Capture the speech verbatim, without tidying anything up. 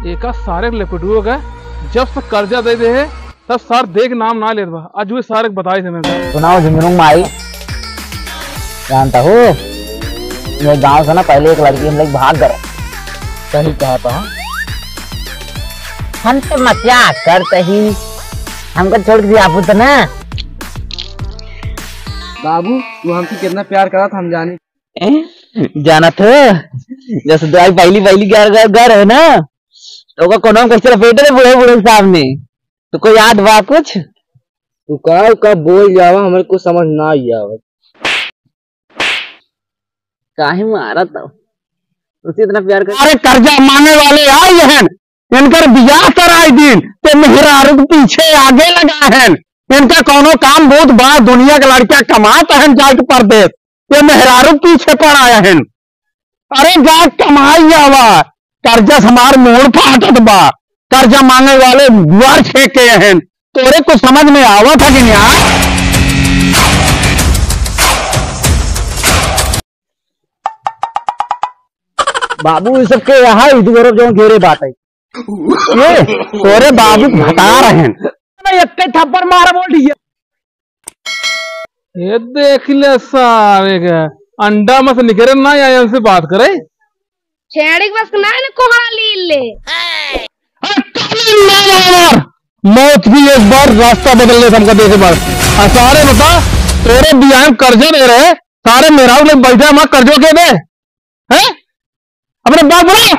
एका सारे लकुटुओ का जब से कर्जा दे दे है, तब सार देख नाम ना लेत बा। आज वे सारे बताई थे मेरे को। सुनाओ झुमरुंग माई, जानता हो, ये गांव से ना पहले एक लड़की हम लोग भाग गए। सही कहा था। हम तो मजाक करते ही, हमको छोड़ के आप तो ना। बाबू, तू हमसे कितना प्यार करा था, हम जानी। जानत हो, जैसे दुआई पहली पहली घर घर घर है ना, तो ओकर कोनो कैसे लपेटे रे बूढ़े बूढ़े सामने। तो कोई याद बा कुछ? तू का का बोल जावा, हमरे को समझ ना आई आवा। काहे मारा तो? उसे इतना प्यार कर। अरे कर्जा मांगे वाले आए हैं, इनकर बियाह कराई दिन, ते मेहरारू के पीछे आगे लगा है। इनका कोनो काम बहुत बा, दुनिया के लड़कियां कमात हैं जाके परदेस, ये मेहरारू के पीछे पड़ आया है। अरे जा कमाई आवा, कर्जा से हमार मूड़ फाटत बा, कर्जा मांगे वाले दुआर छेके हैं, तोरे कुछ समझ में आवत है कि नहीं? बाबू, ये सब के यहाँ इधर जो घेरे बात है। ये तोरे बाबू भता रहे हैं। एक थप्पड़ मारा बोल दिया। ये देख ले सारे के, अंडा में से निकरे ना, या इनसे बात करे। छेड़ी बस ना, इन्हें कोहड़ा ली ले। अरे काली मार, मार, मार। मौत भी एक बार, रास्ता बदलने से हमका देखे बार। आ सारे बता, तोरे बियाह में कर्जा दे रहे, सारे मेहरारू लोग बैठे, हमारा कर्जो के दे, हैं? अपने बाप बुला।